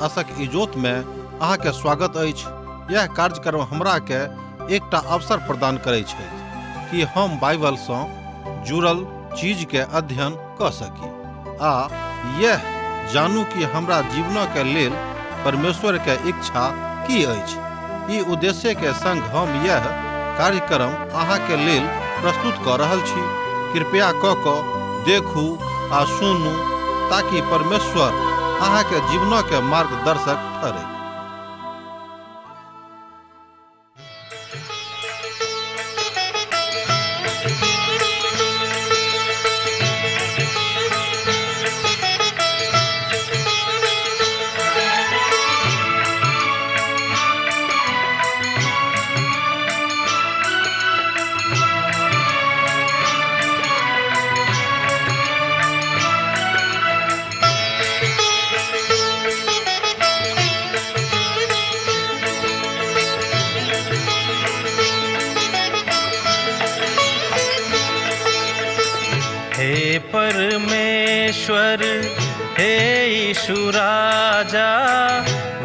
आशक इजोत में अहाँ के स्वागत अछि। यह कार्यक्रम हमरा के एकटा अवसर प्रदान करै छै कि हम बाइबल सँ जुड़ल चीज के अध्ययन क सकी आ यह जानू कि हमरा जीवन के लेल परमेश्वर के इच्छा की अछि। ई उद्देश्य के संग हम यह कार्यक्रम अहाँ के लेल प्रस्तुत क रहल छी। कृपया क क देखू आ सुनू ताकि परमेश्वर अहाँ के जीवन के मार्गदर्शक ठहरे। हे परमेश्वर, हे यीशु राजा,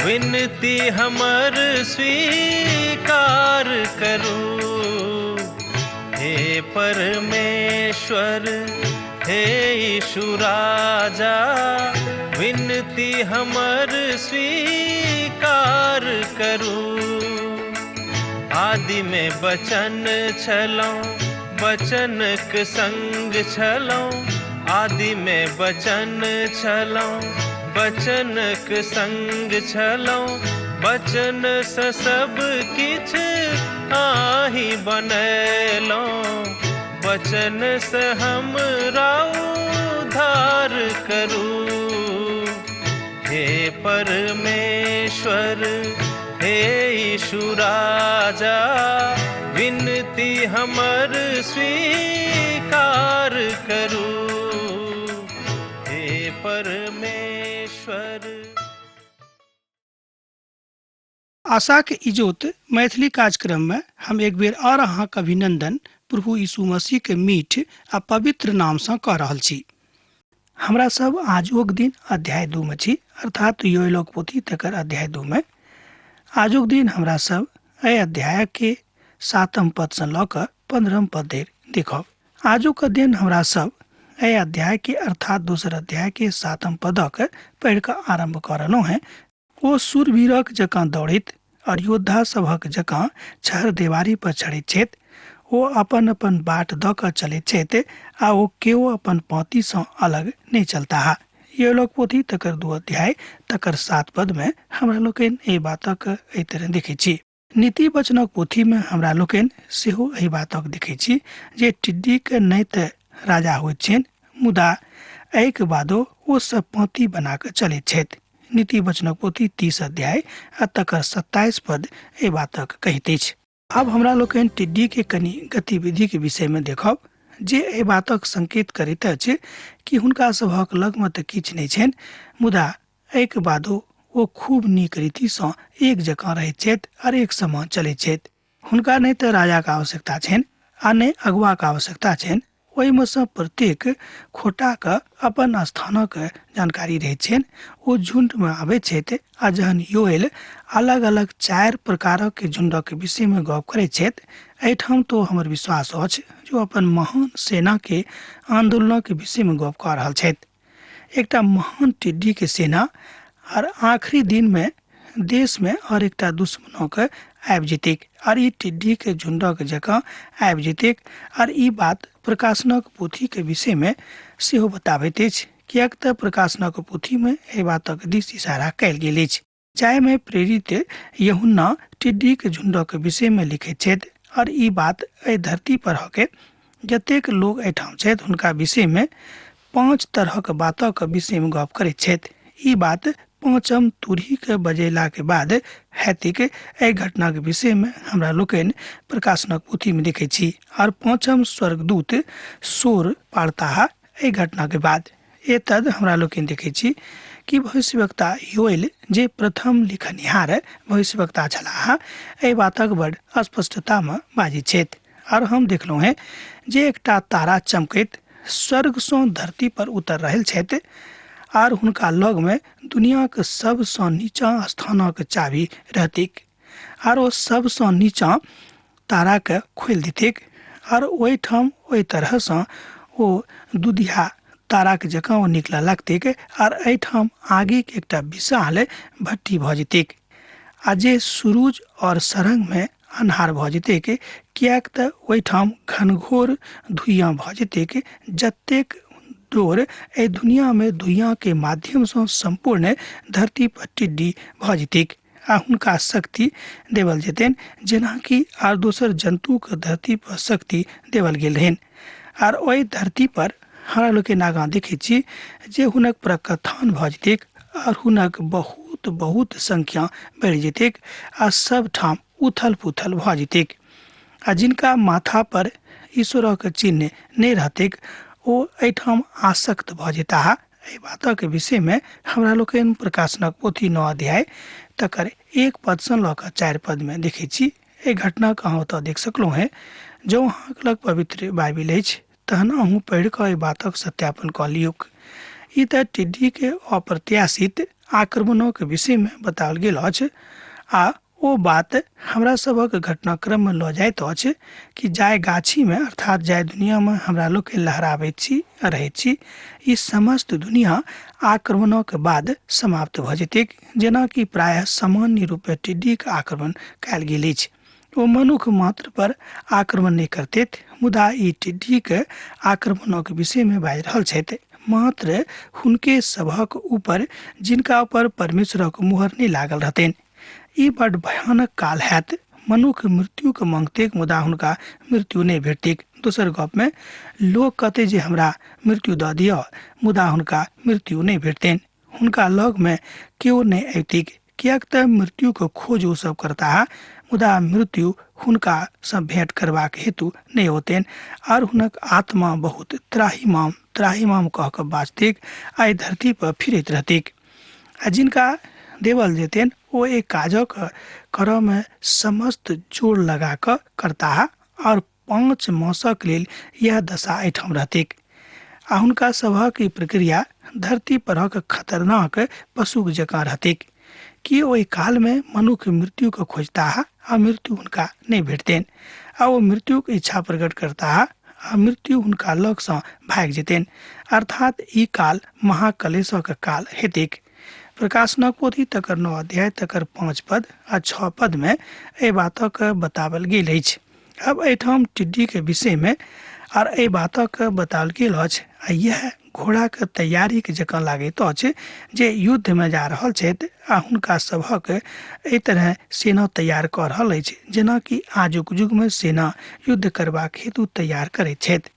विनती हमर स्वीकार करू। हे परमेश्वर, हे यीशु राजा, विनती हमर स्वीकार करू। आदि में वचन छलौं, वचनक संग छलौं। आदि में वचन छलौं, वचनक संग छलौं। वचन से सब किछ आही बनेलौं, वचन से हमरा उद्धार करू। हे परमेश्वर, हे यीशु राजा, विनती हमर स्वीकार करू। हे परमेश्वर। आशाक इजोत मैथिली कार्यक्रम में हम एक बेर और अहाँक अभिनंदन प्रभु यीशु मसीह के मीठ आ पवित्र नाम से कऽ रहल छी। हमरा सब आजुक दिन अध्याय 2 में छी, अर्थात योएलक पोथी तकर अध्याय 2 में। आजुक दिन हमरा सब एहि अध्याय के 7 पद से लऽ कऽ 15 पद धरि देखब। आजुक दिन हमरा सब एहि अध्याय के अर्थात दोसर अध्याय के 7 पदक पढ़ि कऽ आरंभ कऽ रहलहुँ हैं। ओ शूरवीरक जकाँ दौड़ैत और योद्धा सभक जकाँ छहर देवारी पर चढ़ैत छथि। ओ अपन अपन बाट दऽ कऽ चलैत छथि आ ओ केओ अपन पाँति सँ अलग नहि चलताह। योएलक पोथी तकर 2 अध्याय तकर 7 पद में हमरा लोकनि एहि बातक एहि तरह देखै छी। नीति वचनक पोथी में हमरा लोकनि सेहो एहि बातक देखै छी जे टिड्डीके नहि तऽ राजा होइत छनि, मुदा एहिके बादो ओ सब पाँति बना कऽ चलैत छथि। नीति वचनक पोथी 30 अध्याय आ तकर 27 पद एहि बातक कहैत अछि। आब हमरा लोकनि टिड्डी के कनि गतिविधि के विषय में देखब जे एहि बातक संकेत करैत अछि कि हुनका सभक लगमे तऽ किछु नहि छनि, मुदा एहिके बादो ओ खूब नीक रीतिसँ एक जकाँ रहैत छथि और एक समान चलैत छथि। हुनका नहि तऽ राजाक आवश्यकता छनि आ नहि अगुआक आवश्यकता छनि। ओहिमे सँ प्रत्येक खोटाक अपन स्थानक जानकारी रहैत छनि। ओ झुंडमे आबैत छथि आ जहन योएल अलग अलग 4 प्रकारक झुंडक विषयमे गप करैत छथि, एहिठाम तो हमर विश्वास अछि जो अपन महान सेना के आंदोलनक विषयमे गप कऽ रहल छथि। एकटा महान टिड्डी के सेना और आखिरी दिन में देश में और एकटा दुश्मनक आबि जेतैक और ई टिड्डी के झुंडक जकाँ आबि जेतैक। और ई बात प्रकाशनक पोथी के विषय में सेहो बताबैत अछि, किएक तऽ प्रकाशनक पोथी में एहि बातक दिस इशारा कयल गेल अछि, जाहिमे प्रेरित यूहन्ना टिड्डी के झुंडक विषय में लिखैत छथि। और ई बात एहि धरती पर हके जतेक लोग एहिठाम छथि हुनका विषय में 5 तरहक बातक विषय में गप करैत छथि। ई बात 5 तुरही के बजेला के बाद हैतिक एहि घटनाक विषय में हमरा लोकनि प्रकाशनक पोथी में देखै छी। और 5 स्वर्गदूत शोर पाड़ताह एहि घटना के बाद। एतद हमरा लोकनि देखै छी कि भविष्यवक्ता योएल जे प्रथम लिखनिहार भविष्यवक्ता छलाह एहि बातक बड़ स्पष्टता में बाजै छथि। और हम देखलहुँ हैं जे एकटा तारा चमकैत स्वर्ग सँ धरती पर उतर रहल छथि आर हुनका लगमे दुनियाक सबसँ नीचाँ स्थानक चाभी रहतिक आर ओ सबसँ नीचाँ ताराके खोलि देतिक आर ओहिठाम ओहि तरहसँ ओ दुधिया ताराके जकाँ ओ निकलऽ लगतिक आर एहिठाम आगिके एकटा विशाल भट्टी भऽ जेतिक आ जे सुरुज और सरंगमे अन्हार भऽ जेतैक, किएक तऽ ओहिठाम घनघोर धुइयाँ भऽ जेतैक। जतेक डोर एहि दुनियामे धुइयाँके माध्यमसँ सम्पूर्ण धरती पर टिड्डी भऽ जेतैक आ हुनका शक्ति देवल जेतनि, जेनाकि आर दोसर जन्तुके धरती पर शक्ति देवल गेल रहनि। आर ओहि धरती पर हमरा लोकनि आगाँ देखै छी जे हुनक प्रकथान भऽ जेतैक आर हुनक बहुत बहुत संख्या बढ़ि जेतैक आ सब ठाम उथल पुथल भऽ जेतैक। आ जिनका माथा पर ईश्वरक चिन्ह नहि रहतैक ओ एहिठाम आसक्त भऽ जेताह। एहि बातक विषयमे हमरा लोकनि प्रकाशनक पोथी 9 अध्याय तकर 1 पदसँ लऽ कऽ 4 पदमे देखै छी। एहि घटनाके अहाँ ओतऽ देख सकलहुँ हेँ। जँ अहाँके लग पवित्र बाइबिल अछि तहन अहूँ पढ़ि कऽ एहि बातक सत्यापन कऽ लियौक। ई तऽ टिड्डीके अप्रत्याशित आक्रमणक विषयमे बताओल गेल अछि आ ओ बात हमरा सभक घटनाक्रममे लऽ जाइत अछि कि जाहि गाछीमे अर्थात जाहि दुनियामे हमरा लोकनि लहराबैत छी रहैत छी, ई समस्त दुनिया आक्रमणक बाद समाप्त भऽ जेतैक, जेनाकि प्रायः सामान्य रूपे टिड्डीक आक्रमण कयल गेल अछि। ओ मनुख मात्र पर आक्रमण नहि करतैत, मुदा ई टिड्डीक आक्रमणक विषयमे बाजि रहल छथि, मात्र हुनके सभक ऊपर जिनका ऊपर परमेश्वरक मुहर नहि लागल रहतनि। ई बड भयानक काल हैत। मनुख मृत्युके मांगतैक मुदा हुनका मृत्यु नहि भेटतैक। दोसर गपमे लोक कहतै जे हमरा मृत्यु दऽ दिअ, मुदा हुनका मृत्यु नहि भेटतनि। हुनका लगमे केओ नहि अबितिक, किएक तऽ मृत्युके खोज ओ सब करताह, मुदा मृत्यु हुनका सँ भेंट करबाक हेतु नहि औतनि आर हुनक आत्मा बहुत त्राहिमाम त्राहिमाम कह कऽ बाजतैक आ एहि धरती पर फिरैत रहतैक। आ जिनका देवल जेतनि ओ एहि काजक करऽमे समस्त जोर लगा कऽ करताह और 5 मासक लेल यह दशा एहिठाम रहतैक। आ हुनका सभक ई प्रक्रिया धरती परक खतरनाक पशुक जकाँ रहतैक कि ओहि कालमे मनुख मृत्युके खोजताह आ मृत्यु हुनका नहि भेटतनि आ ओ मृत्युक इच्छा प्रकट करताह आ मृत्यु हुनका लगसँ भागि जेतनि। अर्थात ई काल महाकलेशक काल हेतैक। प्रकाशनक पोथी तकर 9 अध्याय तकर 5 पद आ 6 पदमे एहि बातक बताओल गेल अछि। अब एहिठाम टिड्डीके विषयमे आर एहि बातक बताओल गेल अछि आ इएह घोड़ाके तैयारीके जकाँ लागैत अछि जे युद्धमे जा रहल छथि आ हुनका सभक एहि तरह सेना तैयार कऽ रहल अछि जेनाकि आजुक युगमे सेना युद्ध करबाक हेतु तैयार करैत छथि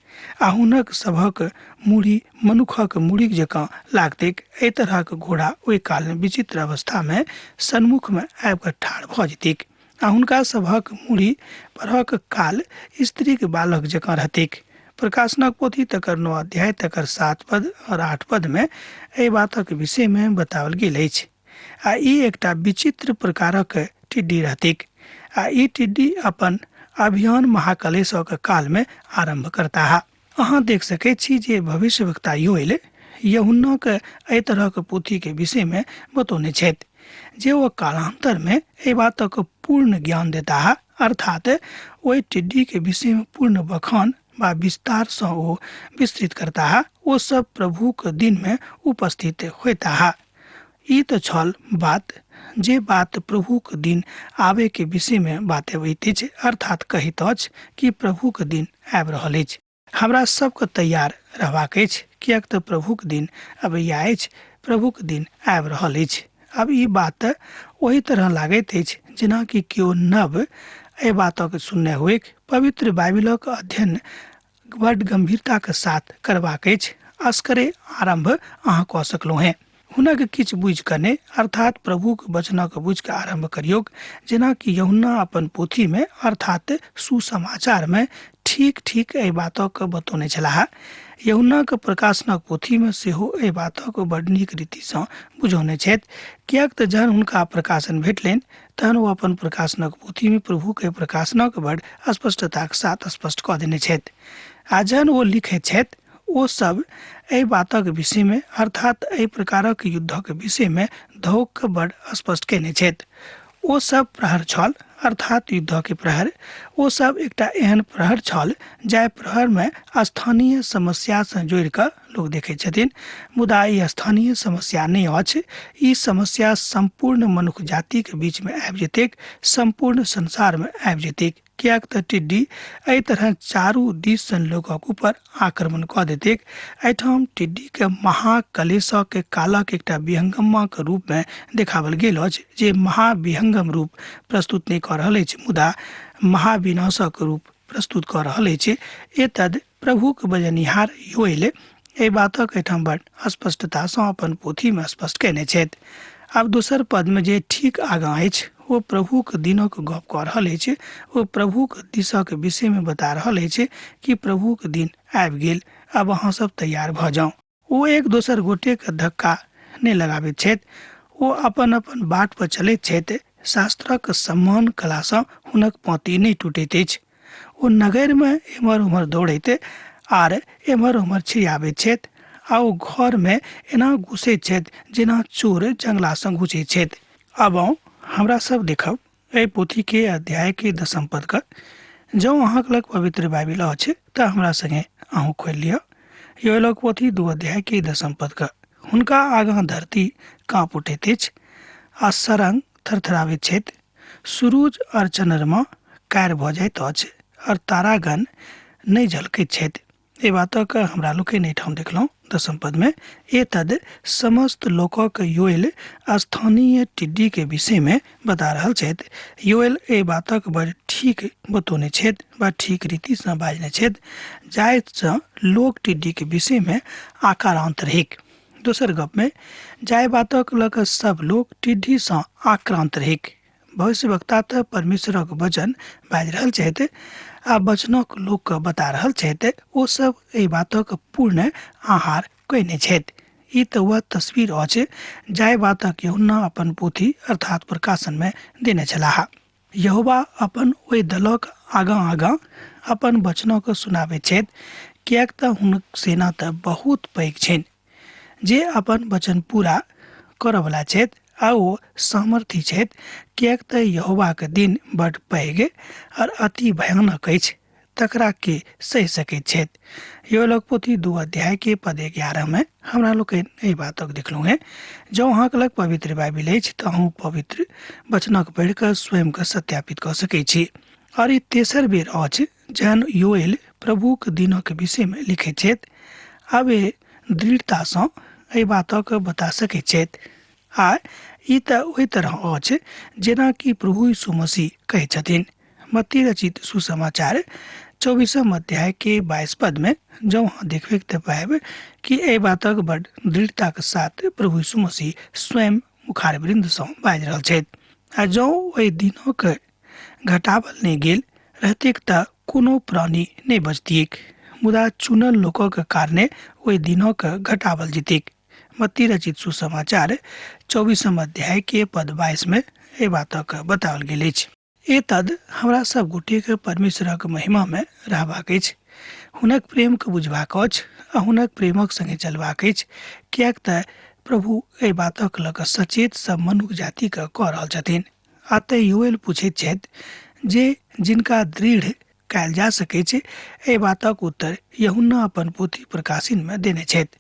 आ हुनक सभक मूड़ी मनुखक मूड़ीक जकाँ लागतैक। एहि तरहक घोड़ा ओहि कालमे विचित्र अवस्थामे सन्मुखमे आबि कऽ ठाढ़ भऽ जेतैक आ हुनका सभक मूड़ी परहक काल स्त्रीक बालक जकाँ रहतैक। प्रकाशनक पोथी तकर 9 अध्याय तकर 7 पद और 8 पदमे एहि बातक विषयमे बताओल गेल अछि। आ ई एकटा विचित्र प्रकारक टिड्डी रहतैक आ ई टिड्डी अपन अभियान महाकलेशक कालमे आरम्भ करताह। अहाँ देख सकैत छी जे भविष्यवक्ता योएल यूहन्नाक एहि तरहक पोथीके विषयमे बतौने छथि जे ओ कालांतरमे एहि बातक पूर्ण ज्ञान देताह, अर्थात ओहि टिड्डीके विषयमे पूर्ण बखान वा विस्तारसँ ओ विस्तृत करताह। ओ सब प्रभुक दिनमे उपस्थित होइताह। ई तऽ छल बात जे बात प्रभुक दिन आबे के विषयमे बातबैत अछि, अर्थात कहैत अछि कि प्रभुक दिन आबि रहल अछि। हमरा सबके तैयार रहबाक अछि, किएक तऽ प्रभुक दिन अबैया अछि, प्रभुक दिन आबि रहल अछि। अब ई बात ओहि तरह लागैत अछि जेनाकि केओ नव एहि बातक सुनने होइक। पवित्र बाइबिलक अध्ययन बड गंभीरताके साथ करबाक अछि, असकरे आरम्भ अहाँ कऽ सकलहुँ हेँ। हुनक किछु बुझि कऽ नहि, अर्थात प्रभुक वचनक बुझि कऽ आरम्भ करियौक, जेनाकि यूहन्ना अपन पोथीमे अर्थात सुसमाचारमे ठीक ठीक एहि बातक बतौने छलाह। यूहन्नाक प्रकाशनक पोथीमे सेहो एहि बातक बड नीक रीतिसँ बुझौने छथि, किएक तऽ जहन हुनका प्रकाशन भेटलनि तहन ओ अपन प्रकाशनक पोथीमे प्रभुके प्रकाशनक बड स्पष्टताक साथ स्पष्ट कऽ देने छथि। आ जहन ओ लिखैत छथि ओ सब एहि बातक विषयमे अर्थात एहि प्रकारक युद्धक विषयमे धोक बड़ स्पष्ट केने छथि। ओ सब प्रहर छल, अर्थात युद्धके प्रहर। ओ सब एकटा एहन प्रहर छल जाहि प्रहरमे स्थानीय समस्यासँ जोड़ि कऽ लोक देखै छथिन, मुदा ई स्थानीय समस्या नहि अछि। ई समस्या सम्पूर्ण मनुख जातिके बीचमे आबि जेतैक, सम्पूर्ण संसारमे आबि जेतैक, किएक तऽ टिड्डी एहि तरह चारू दिससँ लोकक ऊपर आक्रमण कऽ देतैक। एहिठाम टिड्डीके महाकलेशक कालक एकटा विहंगमाक रूपमे देखाओल गेल अछि, जे महाविहंगम रूप प्रस्तुत नहि कऽ रहल अछि, मुदा महाविनाशक रूप प्रस्तुत कऽ रहल अछि। एतद प्रभुक बजनिहार योएल एहि बातक एहिठाम बड़ स्पष्टतासँ अपन पोथीमे स्पष्ट कयने छथि। आब दोसर पदमे जे ठीक आगाँ अछि ओ प्रभुक दिनक गप कऽ रहल अछि। ओ प्रभुक दिशक विषयमे बता रहल अछि कि प्रभुक दिन आबि गेल, आब अहाँ सब तैयार भऽ जाउ। ओ एक दोसर गोटेके धक्का नहि लगाबैत छथि, ओ अपन अपन बाट पर चलैत छथि। शास्त्रक सम्मान कलासँ हुनक पाँति नहि टूटैत अछि। ओ नगरमे एम्हर ओम्हर दौड़ैत आर एम्हर ओम्हर छिड़ियाबैत छथि आ ओ घरमे एना घुसैत छथि जेना चोर जंगलासँ घुसैत छथि। आब आउ हमरा सब देखब एहि पोथीके अध्यायके दसम पदके। जँ अहाँके लग पवित्र बाइबिल अछि तऽ हमरा संगे अहूँ खोलि लिअ। योएलक पोथी 2 अध्यायके दसम पदके। हुनका आगाँ धरती काँप उठैत अछि आ सरंग थरथराबैत छथि। सुरुज और चन्द्रमा कार भऽ जाइत अछि और तारागण नहि झलकैत छथि। एहि बातक हमरा लोकनि एहिठाम देखलहुँ दसम पदमे। एतद समस्त लोकक योएल स्थानीय टिड्डीके विषयमे बता रहल छथि। योएल एहि बातक बड़ ठीक बतौने छथि वा ठीक रीतिसँ बाजने छथि, जाहिसँ लोक टिड्डीके विषयमे आकारान्त रहैक। दोसर गपमे जाहि बातक लऽ कऽ सब लोक टिड्डीसँ आक्रान्त रहैक। भविष्यवक्ता तऽ परमेश्वरक वचन बाजि रहल छथि आ वचनक लोकके बता रहल छथि। ओ सब एहि बातक पूर्ण आहार कयने छथि। ई तऽ वह तस्वीर अछि जाहि बातक यूहन्ना अपन पोथी अर्थात प्रकाशनमे देने छलाह। यहोवा अपन ओहि दलक आगाँ आगाँ अपन वचनक सुनाबैत छथि, किएक तऽ हुनक सेना तऽ बहुत पैघ छनि जे अपन वचन पूरा करऽवला छथि आ ओ सामर्थी छथि, किएक तऽ यहोवाक दिन बड पैघ और अति भयानक अछि, तकरा के सहि सकैत छथि। योएलक पोथी 2 अध्याय के पद 11 में हमरा लोकनि एहि बातक देखलहुँ हेँ। जँ अहाँके लग पवित्र बाइबिल अछि तऽ अहूँ पवित्र वचनक पढ़ि कऽ स्वयंके सत्यापित कऽ सकैत छी। और ई तेसर बेर अछि जहन योएल प्रभुक दिनक विषयमे लिखैत छथि। आब ए दृढ़तासँ एहि बातक बता सकैत छथि आ ई तऽ ओहि तरह अछि जेना कि प्रभु यीशु मसीह कहै छथिन। मत्ती रचित सुसमाचार 24 अध्याय के 22 पद में जँ अहाँ देखबै तऽ पायब कि एहि बातक बड़ दृढ़ताक साथ प्रभु यीशु मसीह स्वयं मुखारवृन्दसँ बाजि रहल छथि। आ जँ ओहि दिनक घटावल नहि गेल रहतैक तऽ कोनो प्राणी नहि बचतियैक, मुदा चुनल लोकक कारणे ओहि दिनक घटावल जेतैक। मत्ती रचित सुसमाचार 24 अध्याय के पद 22 में एहि बातक बताओल गेल अछि। एतद हमरा सब गोटेके परमेश्वरक महिमामे रहबाक अछि, हुनक प्रेमके बुझबाक अछि आ हुनक प्रेमक संगे चलबाक अछि, किएक तऽ प्रभु एहि बातक लऽ कऽ सचेत सब मनुख जातिके कऽ रहल छथिन। आ तेँ योएल पूछैत छथि जे जिनका दृढ़ कयल जा सकैत छै, एहि बातक उत्तर यूहन्ना अपन पोथी प्रकाशनमे देने छथि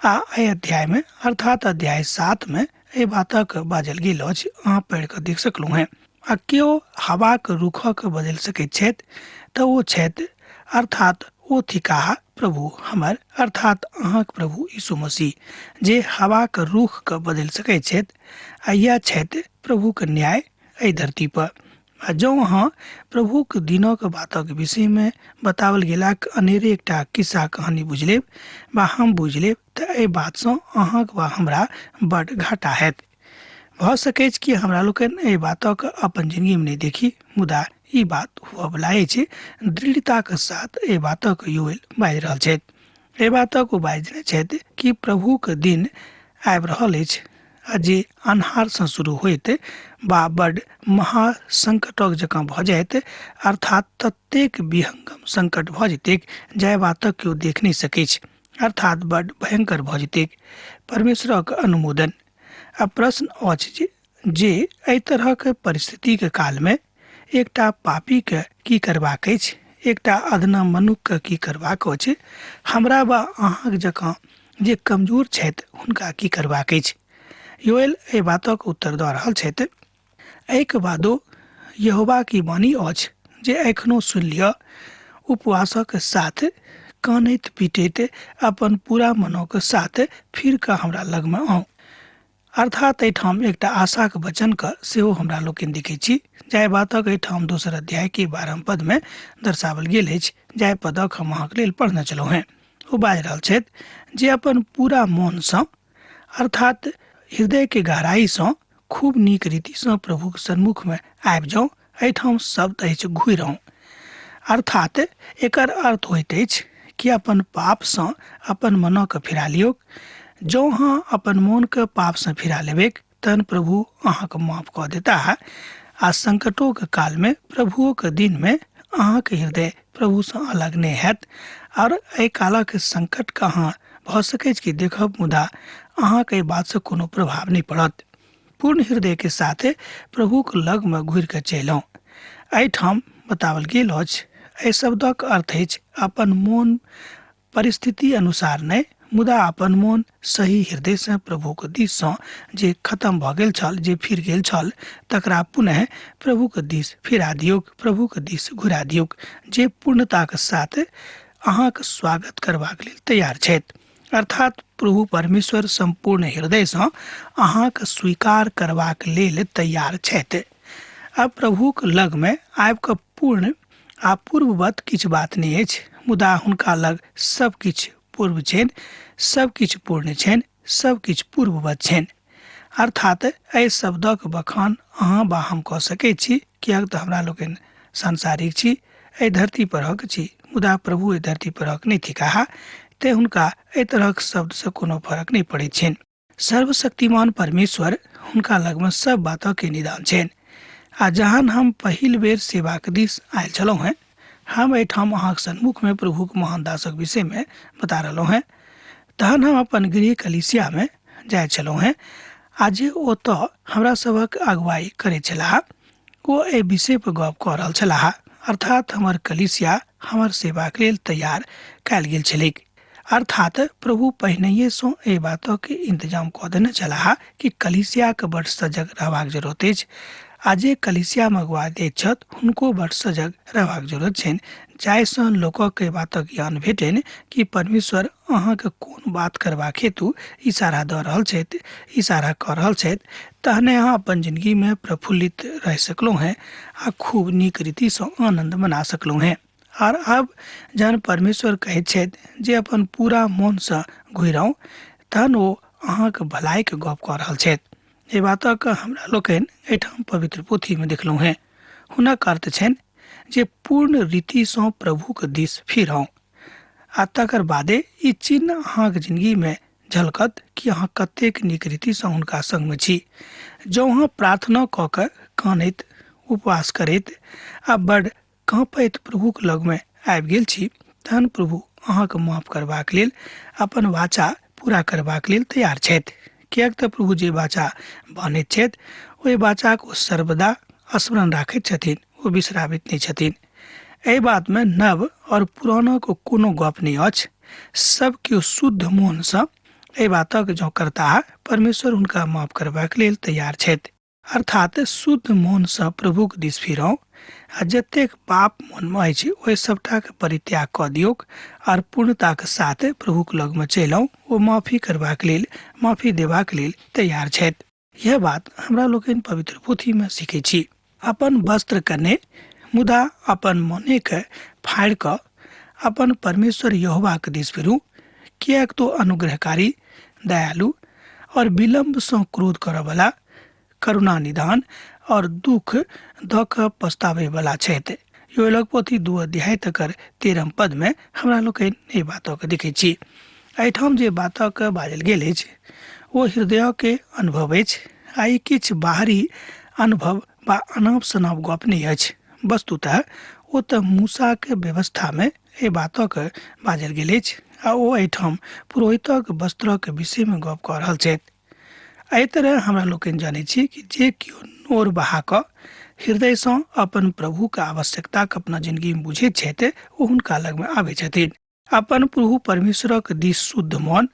आ एहि अध्यायमे अर्थात अध्याय 7 मे एहि बातक बाजल गेल अछि। अहाँ पढ़ि कऽ देख सकलहुँ हेँ। आ केओ हवाक रुखक बदलि सकैत छथि तऽ ओ छथि, अर्थात ओ थिकाह प्रभु हमर, अर्थात अहाँक प्रभु यीशु मसीह, जे हवाक रुखके बदलि सकैत छथि। आ इएह छथि प्रभुक न्याय एहि धरती पर। आ जँ अहाँ प्रभुक दिनक बातक विषयमे बताओल गेलाक अनेरे एकटा किस्सा कहानी बुझि लेब वा हम बुझि लेब तऽ एहि बातसँ अहाँक वा हमरा बड्ड घाटा हैत। भऽ सकैछ कि हमरा लोकनि एहि बातक अपन जिंदगीमे नहि देखी, मुदा ई बात हुअवला अछि। दृढ़ताक साथ एहि बातक योएल बाजि रहल छथि। एहि बातक ओ बाजि देने छथि कि प्रभुक दिन आबि रहल अछि आ जे अन्हारसँ शुरू होइत वा बड महासंकटक जकाँ भऽ जाइत, अर्थात ततेक विहंगम संकट भऽ जेतैक जाहि बातक केओ देख नहि सकैछ। अर्थात बड भयंकर भऽ जेतैक। परमेश्वरक अनुमोदन। आ प्रश्न अछि जे एहि तरहक परिस्थितिके कालमे एकटा पापीके की करबाक अछि, एकटा अदना मनुखके की करबाक अछि, हमरा वा अहाँक जकाँ जे कमजोर छथि हुनका की करबाक अछि। योएल एहि बातक उत्तर दऽ रहल छथि। एहिके बादो यहोवा की वाणी अछि जे एखनो सुनि लिअ, उपवासक साथ कानैत पीटैत अपन पूरा मनोके साथ फिर कऽ हमरा लगमे आउ। अर्थात एहिठाम एकटा आशाक वचनके सेहो हमरा लोकनि देखै छी, जाहि बातक एहिठाम दोसर अध्यायके 12 पदमे दर्शाओल गेल अछि, जाहि पदक हम अहाँके लेल पढ़ने छलहुँ हेँ। ओ बाजि रहल छथि जे अपन पूरा मोनसँ अर्थात हृदयके गहराइसँ खूब नीक रीतिसँ प्रभुक सन्मुखमे आबि जाउ। एहिठाम शब्द अछि घुरि आउ, अर्थात एकर अर्थ होइत अछि कि अपन पापसँ अपन मनके फिरा लियौक। जँ अहाँ अपन मोनके पापसँ फिरा लेबैक तहन प्रभु अहाँके माफ कऽ देताह आ संकटोके कालमे प्रभुओके दिनमे अहाँके हृदय प्रभुसँ अलग नहि हैत। आओर एहि कालक संकटके अहाँ भऽ सकैत कि देखब, मुदा अहाँके एहि बातसँ कोनो प्रभाव नहि पड़त। पूर्ण हृदयके साथ प्रभुक लगमे घुरि कऽ चलि आउ। एहिठाम बताओल गेल अछि, एहि शब्दक अर्थ अछि अपन मोन परिस्थिति अनुसार नहि, मुदा अपन मोन सही हृदयसँ प्रभुक दिससँ जे खत्म भऽ गेल छल, जे फिर गेल छल, तकरा पुनः प्रभुक दिस फिरा दियौक, प्रभुक दिस घुरा दियौक, जे पूर्णताक साथ अहाँक स्वागत करबाक लेल तैयार छथि। अर्थात प्रभु परमेश्वर सम्पूर्ण हृदयसँ अहाँक स्वीकार करबाक लेल तैयार छथि। अब प्रभुक लगमे आबि कऽ पूर्ण आ पूर्ववत किछु बात नहि अछि, मुदा हुनका लग सब किछु पूर्व छनि, सब किछु पूर्ण छनि, सब किछु पूर्ववत छनि। अर्थात एहि शब्दक बखान अहाँ वा हम कऽ सकैत छी, किएक तऽ हमरा लोकनि सांसारिक छी, एहि धरती परहक छी, मुदा प्रभु एहि धरती परहक नहि थिकाह, तेँ हुनका एहि तरहक शब्दसँ कोनो फरक नहि पड़ैत छनि। सर्वशक्तिमान परमेश्वर हुनका लगमे सब बातके निदान छनि। आ जहन हम पहिल बेर सेवाक दिस आयल छलहुँ हेँ, हम एहिठाम अहाँक सन्मुखमे प्रभुक महान दासक विषयमे बता रहलहुँ हेँ, तहन हम अपन गृह कलिसियामे जाइ छलहुँ हेँ आ जे ओतऽ हमरा सभक अगुवाई करैत छलाह ओ एहि विषय पर गप कऽ रहल छलाह। अर्थात हमर कलिसिया हमर सेवाक लेल तैयार कयल गेल छलैक। अर्थात प्रभु पहिनहिएसँ एहि बातक इंतजाम कऽ देने छलाह कि कलिसियाके बड सजग रहबाक जरूरत अछि आ जे कलिसियामे अगुआ दैत छथि हुनको बड सजग रहबाक जरूरत छनि, जाहिसँ लोकक एहि बातक ज्ञान भेटनि कि परमेश्वर अहाँके कोन बात करबाक हेतु इशारा दऽ रहल छथि, इशारा कऽ रहल छथि। तहने अहाँ अपन जिंदगीमे प्रफुल्लित रहि सकलहुँ हेँ आ खूब नीक रीतिसँ आनन्द मना सकलहुँ हेँ। आर आब जहन परमेश्वर कहैत छथि जे अपन पूरा मोनसँ घुरि आउ, तहन ओ अहाँके भलाइके गप कऽ रहल छथि। एहि बातक हमरा लोकनि एहिठाम पवित्र पोथीमे देखलहुँ हेँ। हुनक अर्थ छनि जे पूर्ण रीतिसँ प्रभुक दिस फिर आउ आ तकर बादे ई चिन्ह अहाँके जिंदगीमे झलकत कि अहाँ कतेक नीक रीतिसँ हुनका संगमे छी। जँ अहाँ प्रार्थना कऽ कऽ कानैत, उपवास करैत आ बड काँपैत प्रभुक लगमे आबि गेल छी, तहन प्रभु अहाँके माफ करबाक लेल अपन वाचा पूरा करबाक लेल तैयार छथि। किएक तऽ प्रभु जे वाचा बान्हैत छथि ओहि वाचाक ओ सर्वदा स्मरण राखैत छथिन, ओ बिसराबैत नहि छथिन। एहि बातमे नव और पुरानक कोनो गप नहि अछि। सब केओ शुद्ध मोनसँ एहि बातक जँ करताह, परमेश्वर हुनका माफ करबाक लेल तैयार छथि। अर्थात शुद्ध मोनसँ प्रभुक दिस फिरौ आ जतेक पाप मोनमे अछि ओहि सबटाके परित्याग कऽ दियौक आर पूर्णताक साथ प्रभुक लगमे चलि आउ। ओ माफी करबाक लेल, माफी देबाक लेल तैयार छथि। यह बात हमरा लोकनि पवित्र पोथीमे सीखै छी। अपन वस्त्र कने मुदा अपन मोनेके फाड़ि कऽ अपन परमेश्वर यहोवाक दिस फिरू, किएक तो अनुग्रहकारी, दयालु और विलम्बसँ क्रोध करऽवला, करुणा निधान और दुख दऽ कऽ पछताबैवला छथि। योएलक पोथी 2 अध्याय तकर 13 पदमे हमरा लोकनि एहि बातके देखै छी। एहिठाम जे बातक बाजल गेल अछि ओ हृदयके अनुभव अछि आ ई किछु बाहरी अनुभव वा अनाप शनाप गप नहि अछि। वस्तुतः ओ तऽ मूसाके व्यवस्थामे एहि बातक बाजल गेल अछि आ ओ एहिठाम पुरोहितक वस्त्रक विषयमे गप कऽ रहल छथि। एहि तरह हमरा लोकनि जानै छी कि जे केओ नोर बहा कऽ हृदयसँ अपन प्रभुके आवश्यकताके अपना जिंदगीमे बुझैत छथि, ओ हुनका लगमे आबै छथिन। अपन प्रभु परमेश्वरक दिस शुद्ध मन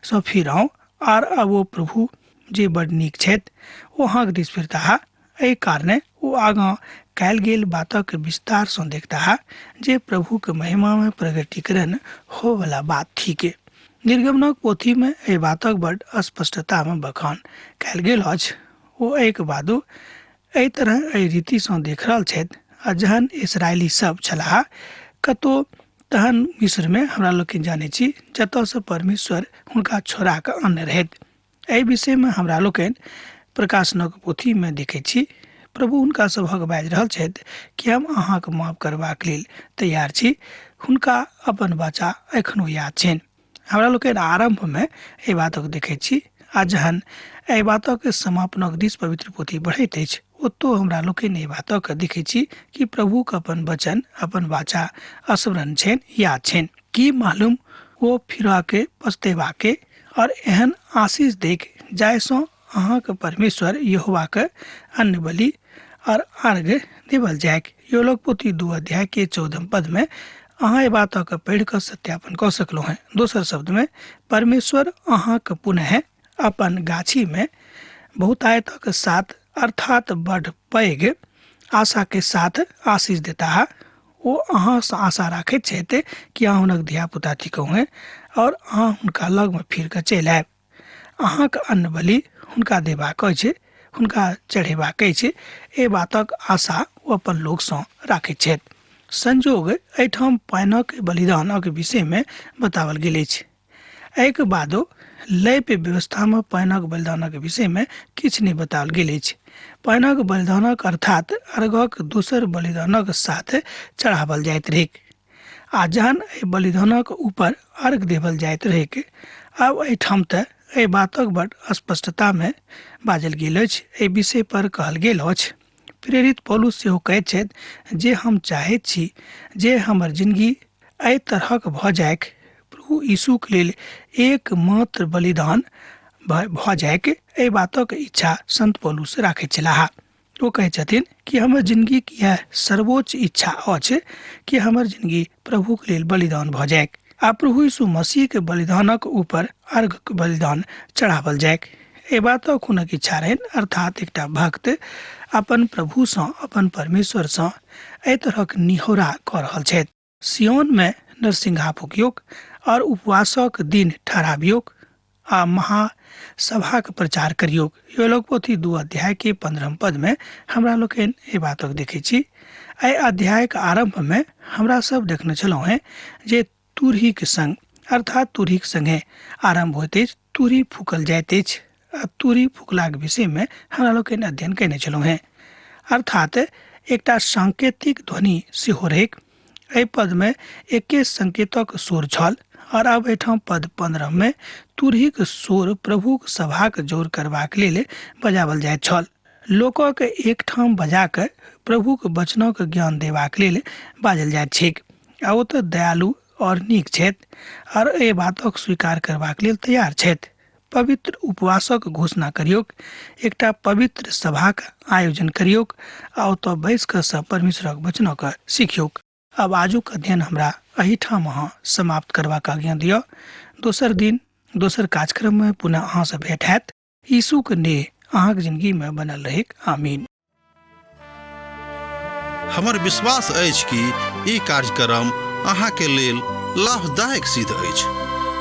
सँ फिराउ आर अब ओ प्रभु जे बड नीक छथि ओ अहाँके दिस फिरताह। एहि कारणे ओ आगाँ कयल गेल बातक विस्तारसँ देखताह जे प्रभुके महिमामे प्रगटीकरण होवला बात थिक। निर्गमनक पोथीमे एहि बातक बड स्पष्टतामे बखान कयल गेल अछि। ओ एहिके बादो एहि तरह एहि रीतिसँ देख रहल छथि। आ जहन इसराइली सब छलाह कतौ तहन मिस्रमे हमरा लोकनि जानै छी जतऽसँ परमेश्वर हुनका छोड़ा कऽ अनने रहथि। एहि विषयमे हमरा लोकनि प्रकाशनक पोथीमे देखै छी प्रभु हुनका सभक बाजि रहल छथि कि हम अहाँके माफ करबाक लेल तैयार छी। हुनका अपन बच्चा एखनो याद छनि। हमरा लोकनि आरम्भमे एहि बातक देखै छी आ जहन एहि बातक समापनक दिस पवित्र पोथी बढ़ैत अछि ओतौ हमरा लोकनि एहि बातक देखै छी कि प्रभुके अपन वचन अपन वाचा स्मरण छनि, याद छनि। की मालूम ओ फिराके पछतेबाके और एहन आशीष देख जाहिसँ अहाँके परमेश्वर यहोवाके अन्न बलि और अर्घ देवल जायक। योलक पोथी 2 अध्याय के 14 पद में अहाँ एहि बातके पढ़ि कऽ सत्यापन कऽ सकलहुँ हेँ। दोसर शब्द में परमेश्वर अहाँके पुनः अपन गाछी में बहुतायतक साथ अर्थात बड़ पैघ आशा के साथ आशीष देता। ओ अहाँसँ आशा राखैत छथि कि अहाँ हुनक धियापुता थिकहुँ हेँ और अहाँ हुनका लगमे फिर कऽ चलि आयब। अहाँके अन्न बलि हुनका देबाक अछि, हुनका चढ़ेबाक अछि। एहि बातक आशा ओ अपन लोकसँ राखैत छथि। संजोग एहिठाम पानिक बलिदानक विषयमे बताओल गेल अछि। एहिके बादो लैप व्यवस्थामे पानिक बलिदानक विषयमे किछु नहि बताओल गेल अछि। पानिक बलिदानक अर्थात अर्घक दोसर बलिदानक साथ चढ़ावल जाइत रहैक आ जहन एहि बलिदानक ऊपर अर्घ देवल जाइत रहैक। आब एहिठाम तऽ एहि बातक बड़ स्पष्टतामे बाजल गेल अछि, एहि विषय पर कहल गेल अछि। प्रेरित पौलुस सेहो कहैत छथि जे हम चाहैत छी जे हमर जिंदगी एहि तरहक भऽ जाइक, प्रभु यीशुक लेल एकमात्र बलिदान भऽ जाइक। एहि बातक इच्छा संत पौलुस राखैत छलाह। ओ कहै छथिन कि हमर जिंदगीक इएह सर्वोच्च इच्छा अछि कि हमर जिंदगी प्रभुक लेल बलिदान भऽ जाइक आ प्रभु यीशु मसीहके बलिदानक ऊपर अर्घक बलिदान चढ़ावल जाइक। एहि बातक हुनक इच्छा रहनि, अर्थात एकटा भक्त अपन प्रभुसँ अपन परमेश्वरसँ एहि तरहक निहोरा कऽ रहल छथि। सियोनमे नरसिंहा फुकियोक और उपवासक दिन ठहराबियोक आ महासभाक प्रचार करियोक। योएलक पोथी 2 अध्याय के 15 पद में हमरा लोकनि एहि बातक देखै छी। एहि अध्यायक आरंभ में हमरा सब देखने छलहुँ हेँ जे तुरहीक संग अर्थात तुरहीक संगे आरंभ होइत अछि, तुरही फूकल जाइत अछि आ तुरही फूकलाक विषय में हमरा लोकनि अध्ययन कयने छलहुँ हेँ। अर्थात एकटा सांकेतिक ध्वनि सेहो रहैक। एहि पद में एके संकेतक स्वर छल और अब एहिठाम पद 15 में तुरहीक स्वर प्रभुक सभाक जोर करबाक लेल बजावल जाइत छल। लोकक एकठाम बजा कऽ प्रभुक वचनक ज्ञान देबाक लेल बाजल जाइत छैक आ ओ तऽ दयालु और नीक छथि और एहि बातक स्वीकार करबाक लेल तैयार छथि। पवित्र उपवासक घोषणा करियौक, एकटा पवित्र सभाक आयोजन करियौक आ ओतऽ बैस कऽ सब परमेश्वरक वचनक सिखियौक। आब आजुक अध्ययन हमरा एहिठाम अहाँ समाप्त करबाक आज्ञा दिअ। दोसर दिन दोसर कार्यक्रममे पुनः अहाँसँ भेंट हैत। यीशुक नेह अहाँक जिंदगीमे बनल रहैक। आमीन। हमर विश्वास अछि कि ई कार्यक्रम अहाँके लेल लाभदायक सिद्ध अछि।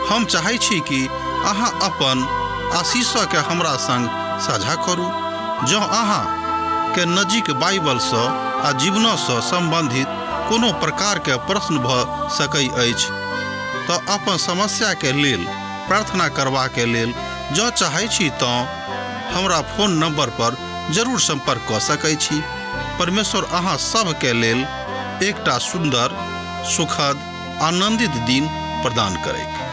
हम चाहै छी कि अहाँ अपन आशीषके हमरा संग साझा करू। जँ अहाँ के नजीक बाइबलसँ आ जीवनसँ सम्बन्धित कोनो प्रकारके प्रश्न भऽ सकै अछि तऽ अपन समस्याके लेल प्रार्थना करबाके लेल जँ चाहै छी तँ हमरा फोन नंबर पर जरूर संपर्क कऽ सकै छी। परमेश्वर अहाँ सभके लेल एकटा सुन्दर, सुखद, आनंदित दिन प्रदान करैक।